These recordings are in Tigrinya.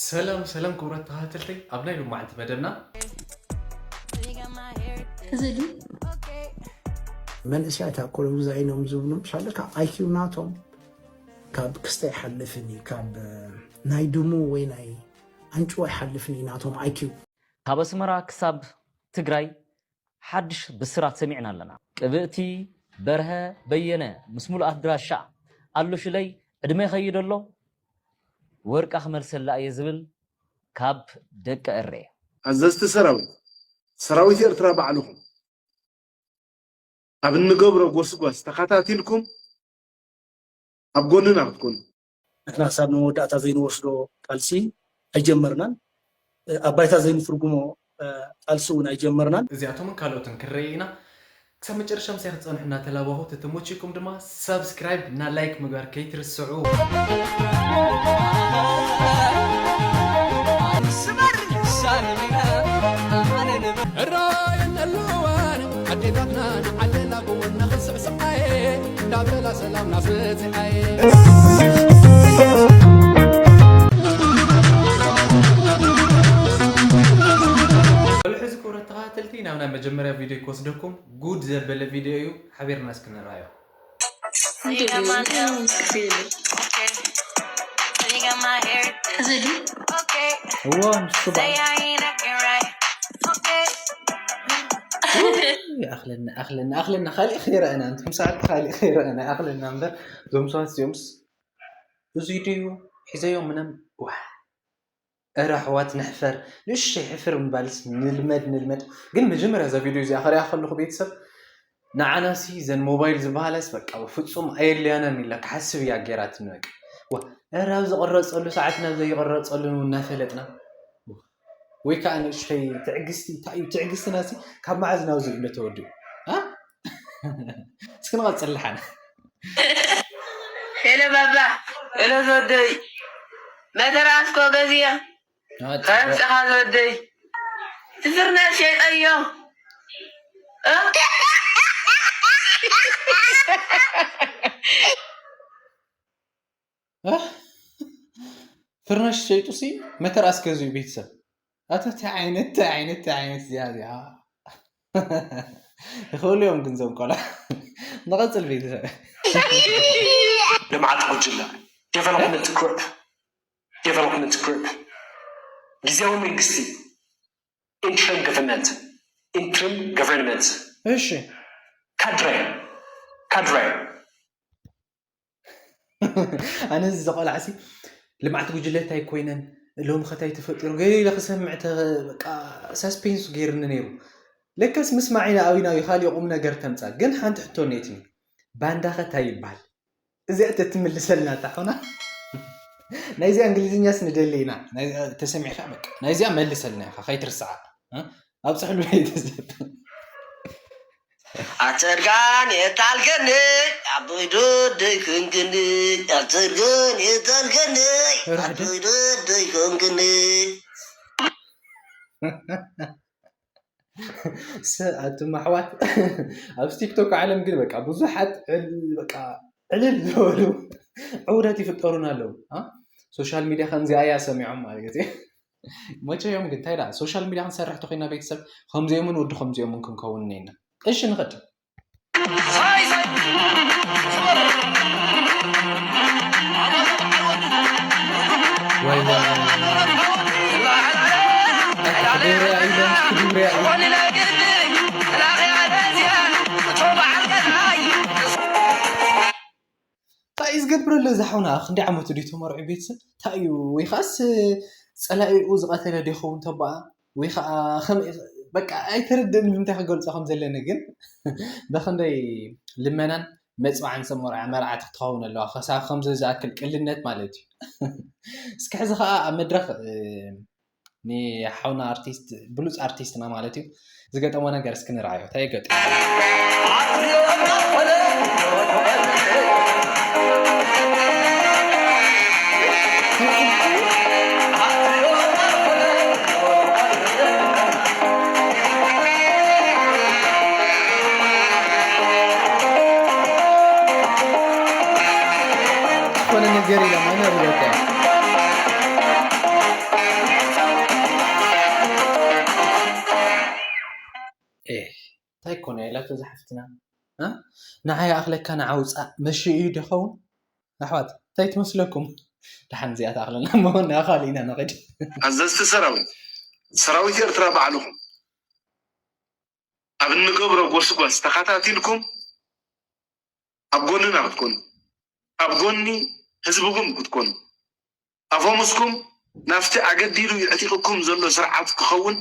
ሰላም ሰላም ክቡራት ተኸታተልቲ፣ ኣብ ናይ ሎማዓንቲ መደብና እዚ ድዩ? መንእሰያት ኣኮሎጉዛይ ኢኖም ዝብሉ ምሻለ ካብ ኣይኪው ናቶም ካብ ክስተ ይሓልፍን እዩ፣ ካብ ናይ ድሙ ወይ ናይ ኣንጭዋ ይሓልፍን እዩ ናቶም ኣይኪው። ካብ ኣስመራ ክሳብ ትግራይ ሓድሽ ብስራት ሰሚዕና ኣለና። ቅብእቲ በርሀ በየነ ምስ ሙሉእ ኣድራሻ ኣሎ ሽለይ ዕድመ ይኸይድ ኣሎ ወርቃ ክመልሰላ እየ ዝብል ካብ ደቂ እሬ። ኣዘዝቲ ሰራዊት፣ ሰራዊት ኤርትራ ባዕልኹም ኣብ እንገብሮ ጎስጓስ ተኸታቲልኩም ኣብ ጎንና ክትኮኑ። ንሕና ክሳብ ንመወዳእታ ዘይንወስዶ ቃልሲ ኣይጀመርናን። ኣብ ባይታ ዘይንትርጉሞ ቃልሲ እውን ኣይጀመርናን። እዚኣቶምን ካልኦትን ክንርኢ ኢና። ክሳብ መጨረሻ ምሳይ ክትፀንሑ እናተላበኹ፣ ተተሞችኩም ድማ ሳብስክራይብ እና ላይክ ምግባር ከይትርስዑ። እራየን ኣለዋን ኣዴታትና ንዓለላ ብወና ክስዕስዓየ እንዳበላ ሰላም ናስበፅዓየ። ሕዚ ክብረት ተኸታተልቲ ናብ ናይ መጀመርያ ቪድዮ ክወስደኩም። ጉድ ዘበለ ቪድዮ እዩ፣ ሓቢርና እስኪ ንርኣዮ። እዋ ንሱ በዓል ኣኽለና ኣኽለና ኣኽለና ካሊእ ከይረኣና እንቶም ሰዓት ካሊእ ከይረኣና ኣኽለና እምበር እዞም ሰባት እዚኦምስ እዙይ ድዩ ሒዘዮ ምነም ዋ እረ ኣሕዋት ንሕፈር ንእሽተይ ሕፍር ምባልስ ንልመድ ንልመድ። ግን መጀመርያ እዛ ቪድዮ እዚኣ ክሪኣ ከለኹ ቤተሰብ ንዓናሲ ዘን ሞባይል ዝበሃላስ በቃ ፍጹም ኣየድልያናን ኢላ ክሓስብ እያ ገይራትኒ። በቃ ዋ እረ ኣብ ዝቕረጸሉ ሰዓት ናብ ዘይቕረጸሉ እናፈለጥና ወይ ከዓ ንእሽተይ ትዕግስቲ እንታይ እዩ ትዕግስትና ሲ ካብ መዓዝ ናብ ዝብለ ተወዲኡ ኣ እስኪ ንቐፅል ልሓን ሄሎ ባባ ሄሎ ዘወደይ መተርኣስኮ ገዚያ ከምፅኻ ዘወደይ ትፍርና ሸይጠዮ ፍርናሽ ሸይጡ ሲ መተርኣስ ገዚኡ ቤተሰብ ኣታ እንታይ ዓይነት እንታይ ዓይነት እንታይ ዓይነት እዚኣ እዚኣ ይኽእሉ እዮም ግን ዞም ቆልዓ ንቐፅል ቤተሰብ ልምዓት ጉጅለ development group development group ግዝያዊ መንግስቲ interim government interim government እሺ ካድረ ካድረ ኣነ እዚ ዘቆልዓ ሲ ልምዓት ጉጅለ እንታይ ኮይነን ሎም ከታይ ተፈጢሩ ገለ ኢለ ክሰምዕ ሳስፔንስ ገይርኒ ነይሩ ለካስ ምስማዕ ኢና ኣቢና እዩ ካሊእ ቁም ነገር ተምፃ ግን ሓንቲ ሕቶ ኔትኒ ባንዳ ከታይ ይበሃል እዚኣ ተትምልሰልና ታኾና ናይዚኣ እንግሊዝኛስ ንደሊ ኢና ተሰሚዕካ በቃ ናይዚኣ መልሰልና ኢኻ ከይትርስዓ ኣብፅሕሉ ቤተሰብ ኣትርጋን የታልገኒ ኣቦይ ዶደይ ክንግኒ ኣትርጋን የታልገኒ ኣቦይ ዶደይ ክንግኒ ኣቱም ኣሕዋት ኣብዚ ቲክቶክ ዓለም ግን በቃ ብዙሓት በቃ ዕልል ዝበሉ ዕውዳት ይፍጠሩና ኣለዉ ሶሻል ሚድያ ከምዚኣ እያ ሰሚዖም ማለት እዩ መቸዮም ግን እንታይ ዳ ሶሻል ሚድያ ክንሰርሕ ተኮይና ቤተሰብ ከምዚኦምን ወዲ ከምዚኦምን ክንከውን እኔና እሺ ንኸድ እንታይ እዩ ዝገብረሉ እዚ ሓውና ክንደይ ዓመቱ ድዩ ተመርዑ ቤተሰብ እንታይ እዩ ወይ ከዓስ ፀላኢኡ ዝቐተለ ዶ ይኸውን ተባኣ ወይ ከዓ በቃ ኣይተረድእን ብምንታይ ክገልፆ ከም ዘለኒ ግን ብክንደይ ልመናን መፅዋዕን ሰብ መርዓ መርዓት ክትኸውን ኣለዋ ከሳብ ከምዚ ዝኣክል ቅልነት ማለት እዩ እስኪ ሕዚ ከዓ ኣብ መድረክ ንሓውና ኣርቲስት ብሉፅ ኣርቲስትና ማለት እዩ ዝገጠሞ ነገር እስኪ ንርኣዮ እንታይ ገጢሙ ዝኾነ ነገር ኢሎም ኣነ ርገጠ ኮነ ኢላቶ ዝሓፍትና። እ? ንዓ ይኣኽለካ ንዓ ውፃእ መሽኡ እዩ ዶ ይኸውን? ኣሕዋት እንታይ ትመስለኩም? ደሓን እዚኣ ትኣኽለና እሞ ናብ ካልእ ኢና ንኸድ። ኣዘዝቲ ሰራዊት ሰራዊት ኤርትራ ባዕልኹም ኣብ እንገብሮ ጎስጓስ ተኸታቲልኩም ኣብ ጎንና ክትኮኑ፣ ኣብ ጎኒ ህዝብኹም ክትኮኑ፣ ኣፈሙስኩም ናብቲ ኣገዲዱ ይዕጢቕኩም ዘሎ ስርዓት ክኸውን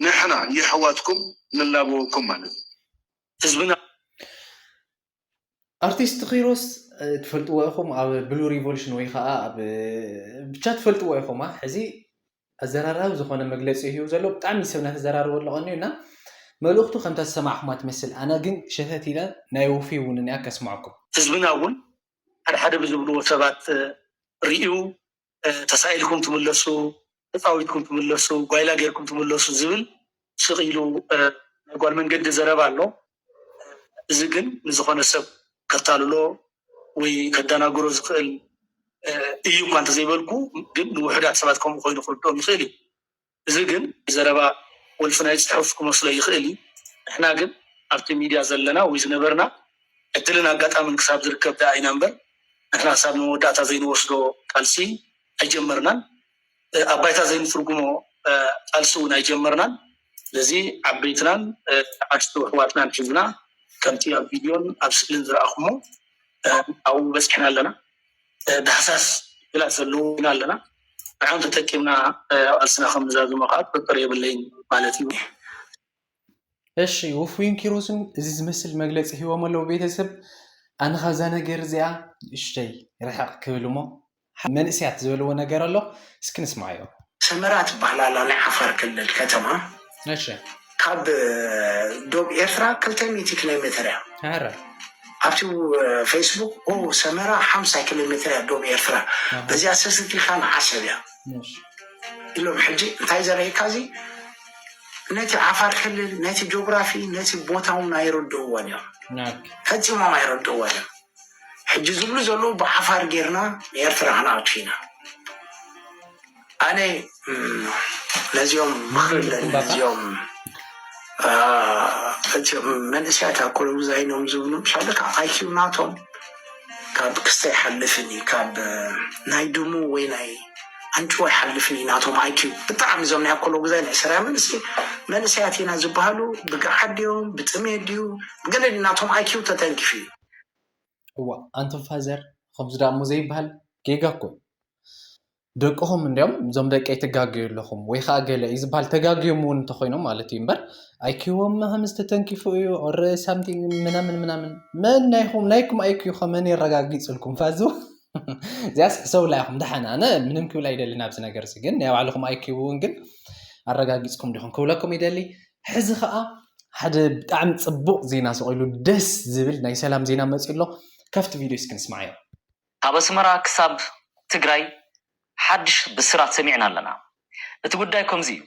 ንሕና የሕዋትኩም ንላበወኩም ማለት እዩ። ህዝብና ኣርቲስት ኪሮስ ትፈልጥዎ ኢኹም ኣብ ብሉ ሪቮሉሽን ወይ ከዓ ኣብ ብቻ ትፈልጥዎ ኢኹም። ሕዚ ኣዘራራቢ ዝኾነ መግለፂ እዩ ዘሎ። ብጣዕሚ ሰብ እናተዘራረበሉ ቀኒዩ እና መልእኽቱ ከምታ ዝሰማዕኹማ ትመስል። ኣነ ግን ሸተት ኢለ ናይ ውፊ እውን እኒኣ ከስማዕኩም። ህዝብና እውን ሓደ ሓደ ብዝብልዎ ሰባት ርእዩ ተሳኢልኩም ትምለሱ፣ ተፃዊትኩም ትምለሱ፣ ጓይላ ጌርኩም ትምለሱ ዝብል ስቕ ኢሉ ናይ ጓል መንገዲ ዘረባ ኣሎ። እዚ ግን ንዝኾነ ሰብ ከታልሎ ወይ ከደናግሮ ዝኽእል እዩ እኳ እንተዘይበልኩ፣ ግን ንውሑዳት ሰባት ከምኡ ኮይኑ ክርድኦም ይኽእል እዩ። እዚ ግን ዘረባ ወልፊ ናይ ፅሑፍ ክመስሎ ይኽእል እዩ። ንሕና ግን ኣብቲ ሚድያ ዘለና ወይ ዝነበርና ዕድልን ኣጋጣምን ክሳብ ዝርከብ ደኣ ኢና እምበር ንሕና ክሳብ ንመወዳእታ ዘይንወስዶ ቃልሲ ኣይጀመርናን። ኣብ ባይታ ዘይንትርጉሞ ቃልሲ እውን ኣይጀመርናን። ስለዚ ዓበይትናን ዓሽቱ ኣሕዋትናን ሒዝና ከምቲ ኣብ ቪድዮን ኣብ ስእልን ዝረኣኹሞ ኣብኡ በፂሕና ኣለና። ዳህሳስ ግላት ዘለዎ ኢና ኣለና። ንዕኦም ተጠቂምና ቃልስና ከም ንዛዝሞ ከዓ ጥርጥር የብለይን ማለት እዩ። እሺ ውፉይን ኪሮስን እዚ ዝመስል መግለፂ ሂቦም ኣለዉ። ቤተሰብ ኣነ ካብዛ ነገር እዚኣ እሽተይ ርሕቕ ክብል እሞ መንእሰያት ዝበልዎ ነገር ኣሎ። እስኪ ንስማዓዮ። ሰመራ ትበሃል ኣላ ናይ ዓፋር ክልል ከተማ። እሺ ካብ ዶብ ኤርትራ ክልተ ሚእቲ ኪሎ ሜትር እያ። ኧረ ኣብቲ ፌስቡክ ኦ ሰመራ ሓምሳ ኪሎ ሜትር እያ ዶብ ኤርትራ፣ በዚኣ ሰስቲልካ ንዓሰብ እያ እሺ ኢሎም። ሕጂ እንታይ ዘርእየካ እዚ ነቲ ዓፋር ክልል ነቲ ጂኦግራፊ ነቲ ቦታ እውን ኣይረድእዎን እዮም፣ ናብ ፈፂሞም ኣይረድእዎን እዮም። ሕጂ ዝብሉ ዘለዉ ብዓፋር ጌርና ንኤርትራ ክነኣቱ ኢና። ኣነ እም፣ ነዚኦም ምኽሪ ኣለኒ። ነዚኦም አ፣ እቲኦም መንእሰያት ኣኮሎጉዛይ ኢኖም ዝብሉ ምሻለካ ኣይኪው ናቶም ካብ ክስተ ይሓልፍን እዩ፣ ካብ ናይ ድሙ ወይ ናይ ኣንጭዋ ይሓልፍን እዩ ናቶም ኣይኪው። ብጣዕሚ እዞም ናይ ኣኮሎጉዛይ ናይ ሰራያ መንእሰይ መንእሰያት ኢና ዝበሃሉ ብገሓት ድዮም ብጥሜት ድዩ ብገለ ድዩ ናቶም ኣይኪው ተተንኪፉ እዩ። እዋ ኣንቶም ፋዘር ከምዚ ደኣ እሞ ዘይበሃል ጌጋ እኮ እዩ። ደቅኹም እንዲኦም እዞም ደቀይ ትጋገዩ ኣለኹም ወይ ከዓ ገለ እዩ ዝበሃል። ተጋግዮም እውን እንተኮይኖም ማለት እዩ እምበር ኣይኪዎም ከምዚ ተተንኪፉ እዩ ኦረ ሳምቲንግ ምናምን ምናምን መን ናይኹም ናይኩም ኣይኪዩ ከመን የረጋጊፅልኩም ፋዙ እዚያስ ሕሰብላ ኢኹም። ደሓን ኣነ ምንም ክብል ኣይደልን ኣብዚ ነገር እዚ ግን ናይ ባዕልኹም ኣይኪዩ እውን ግን ኣረጋጊፅኩም ዲኹም ክብለኩም ይደሊ። ሕዚ ከዓ ሓደ ብጣዕሚ ፅቡቕ ዜና ስቕ ኢሉ ደስ ዝብል ናይ ሰላም ዜና መፂኡ ኣሎ። ካብቲ ቪድዮ እስኪ ንስማዓዮ። ካብ ኣስመራ ክሳብ ትግራይ ሓድሽ ብስራት ሰሚዕና ኣለና። እቲ ጉዳይ ከምዚ እዩ።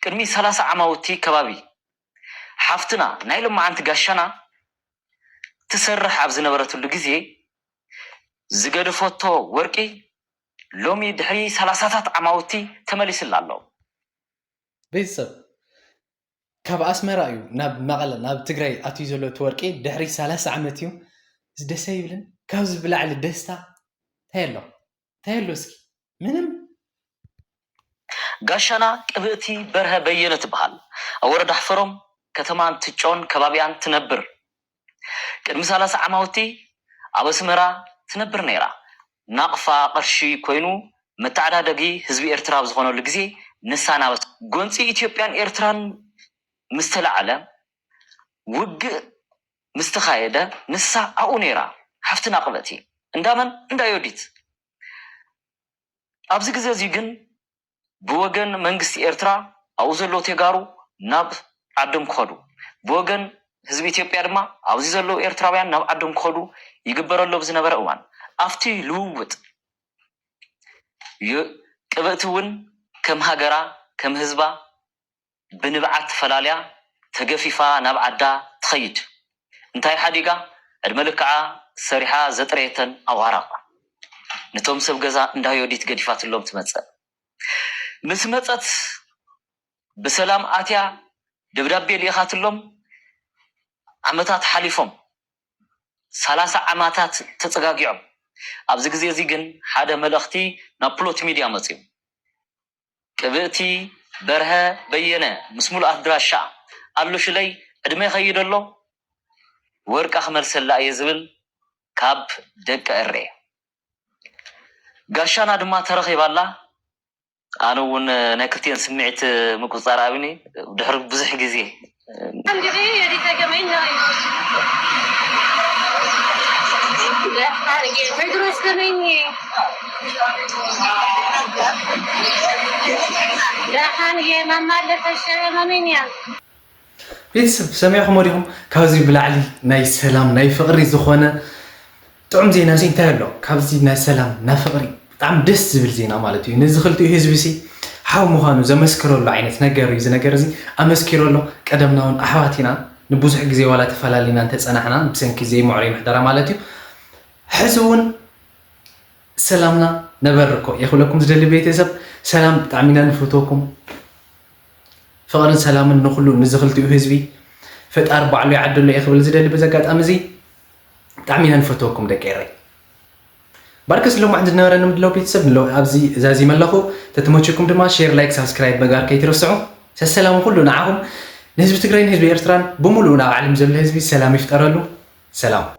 ቅድሚ ሰላሳ ዓማውቲ ከባቢ ሓፍትና ናይ ሎማዓንቲ ጋሻና ትሰርሕ ኣብ ዝነበረትሉ ግዜ ዝገደፈቶ ወርቂ ሎሚ ድሕሪ ሰላሳታት ዓማውቲ ተመሊስላ ኣሎ። ቤተሰብ ካብ ኣስመራ እዩ ናብ መቐለ ናብ ትግራይ ኣትዩ ዘሎ እቲ ወርቂ ድሕሪ ሰላሳ ዓመት እዩ። እዚ ደስ ኣይብልን? ካብዚ ብላዕሊ ደስታ እንታይ ኣሎ? እንታይ ኣሎ እስኪ? ምንም። ጋሻና ቅብእቲ በርሀ በየነ ትበሃል። ኣብ ወረዳ ሕፈሮም ከተማ እንትጮን ከባቢኣን ትነብር። ቅድሚ ሰላሳ ዓማውቲ ኣብ ኣስመራ ትነብር ነይራ። ናቕፋ ቅርሺ ኮይኑ መተዓዳደጊ ህዝቢ ኤርትራ ኣብ ዝኾነሉ ግዜ ንሳ ናብ ጎንፂ ኢትዮጵያን ኤርትራን ምስተላዕለ ውግእ ምስተኻየደ ንሳ ኣብኡ ነይራ። ሓፍትና ቅብእቲ እንዳመን እንዳዮዲት ኣብዚ ግዜ እዚ ግን ብወገን መንግስቲ ኤርትራ ኣብኡ ዘለዉ ተጋሩ ናብ ዓዶም ክኸዱ ብወገን ህዝቢ ኢትዮጵያ ድማ ኣብዚ ዘለዉ ኤርትራውያን ናብ ዓዶም ክኸዱ ይግበረሉ ብዝነበረ እዋን ኣብቲ ልውውጥ ቅብእቲ እውን ከም ሃገራ ከም ህዝባ ብንብዓት ተፈላልያ ተገፊፋ ናብ ዓዳ ትኸይድ እንታይ ሓዲጋ ዕድመ ልክዓ ሰሪሓ ዘጥረየተን ኣዋራቕ ነቶም ሰብ ገዛ እንዳ ዮዲት ገዲፋትሎም ትመፅእ። ምስ መፀት ብሰላም ኣትያ ደብዳቤ ልኢኻትሎም ዓመታት ሓሊፎም፣ ሰላሳ ዓመታት ተጸጋጊዖም። ኣብዚ ግዜ እዚ ግን ሓደ መልእኽቲ ናብ ፕሎት ሚድያ መጺኡ። ቅብእቲ በርሀ በየነ ምስ ሙሉእ ኣድራሻኣ ኣሎ ሽለይ ዕድመ ይኸይድ ኣሎ ወርቃ ክመልሰላ እየ ዝብል ካብ ደቂ እሬ። ጋሻና ድማ ተረኺባላ። ኣነ እውን ናይ ክልቲኤን ስምዒት ምቁፅፃር ኣብኒ ድሕሪ ብዙሕ ግዜ Kan diri ya di tagamain na. Dahar ge medros kamini. Dahar ge mamale fashe maminya. ቤተሰብ ሰሚዕኹሞ ዲኹም? ካብዚ ብላዕሊ ናይ ሰላም ናይ ፍቕሪ ዝኾነ ጥዑም ዜና እዚ እንታይ ኣሎ? ካብዚ ናይ ሰላም ናይ ፍቕሪ ብጣዕሚ ደስ ዝብል ዜና ማለት እዩ። ነዚ ክልቲኡ ህዝቢ ሲ ሓው ምዃኑ ዘመስክረሉ ዓይነት ነገር እዩ። እዚ ነገር እዚ ኣመስኪሩ ኣሎ። ቀደምና እውን ኣሕዋት ኢና፣ ንብዙሕ ግዜ ዋላ ተፈላሊና እንተፀናሕና ብሰንኪ ዘይምዕሩይ ምሕደራ ማለት እዩ። ሕዚ እውን ሰላምና ነበርኮ የኽብለኩም ዝደሊ ቤተሰብ። ሰላም ብጣዕሚ ኢና ንፈትወኩም። ፍቕርን ሰላምን ንኹሉ ንዚ ክልቲኡ ህዝቢ ፈጣሪ ባዕሉ ይዓድሎ እየ ክብል ዝደሊ በዚ ኣጋጣሚ እዚ። ብጣዕሚ ኢና ንፈትወኩም ደቂ ኤረይ። ባርከስ ሎማዕንቲ ዝነበረኒ ምድላው ቤተሰብ ንለው ኣብዚ ዛዚመ ኣለኹ። ተተመቸኩም ድማ ሼር፣ ላይክ፣ ሳብስክራይብ መጋር ከይትረስዑ። ሰሰላም ኩሉ ንዓኹም ንህዝቢ ትግራይን ህዝቢ ኤርትራን ብምሉእ ናብ ዓለም ዘሎ ህዝቢ ሰላም ይፍጠረሉ። ሰላም።